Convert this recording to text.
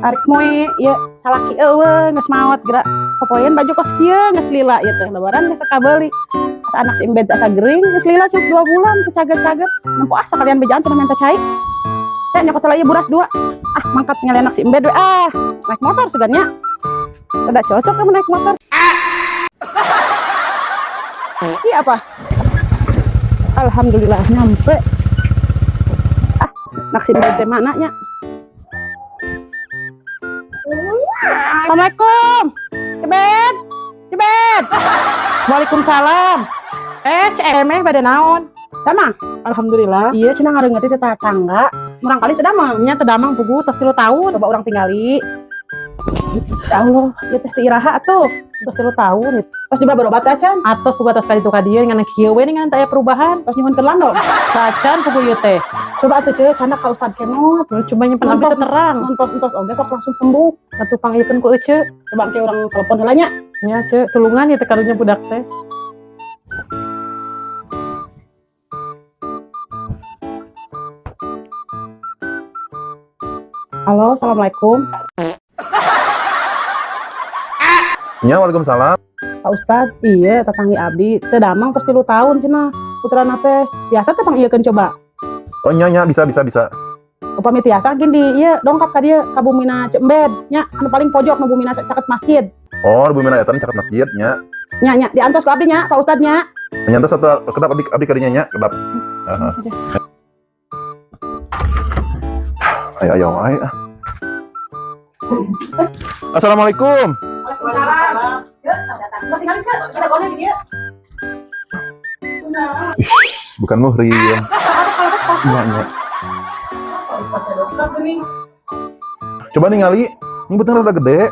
Arek moe ieu salaki eueuh geus maot geura. Popoeun baju kos kieu geus lila ieu teh lebaran geus teu kabeuli. Asa anak si Embed asa gering geus lila cuma 2 bulan teu cager-cager. Nempo asa kalian bejaan teh minta cai. Teh nyokot heula ieu buras 2. Ah, mangkat ningali anak si Embed we ah. Naik motor sugan nya. Tidak cocok kamu naik motor. Iya apa? Alhamdulillah nyampe. Ah, nak si Embed teh mana nya? Assalamualaikum. Cebet. Cebet. Waalaikumsalam. Cemeh pada naon? Damang. Alhamdulillah. Iya, cenah ngareungeut teh tetangga. Murang kali teu damang. Nya teu damang pugu tos 3 tahun. Coba urang tinggali. Ya Allah, ieu teh teu iraha atuh. Tos 3 tahun. Tos coba berobat acan. Atos pugu atos kali tu ka dieu ngan kieu we ngan teu aya perubahan. Tos nyuhunkeun landong. Sacan pugu ieu teh. Coba atuh ceu candak ka Ustad Kemot. Coba nyimpen abdi teh terang. Entos-entos oge sok langsung sembuh. Atuh panggilkeun ku ece. Coba engke urang telepon heula nya. Nya ceu, tulungan ieu teh karunya budak teh. Halo, assalamualaikum. Nya, waalaikumsalam. Pak Ustad, iya tetanggi abdi teu damang tos 3 tahun cenah. Putrana teh biasa teh panggilkeun coba. Oh nya nya bisa bisa bisa. Upami tiasa gin di ieu dongkap ka dieu ka bumina Ceu Embed nya anu paling pojok nu bumina caket masjid. Oh, bumina eta caket masjid nya. Nya nya diantos ku abdi nya Pak Ustad nya. Nyantos atau kedap abdi abdi kadinya nya, kedap. Heeh. Ayo ayo ayo. Assalamualaikum. Waalaikumsalam. Ish, bukan muhrim. Nya nya. Coba ningali, ini betul rada gede.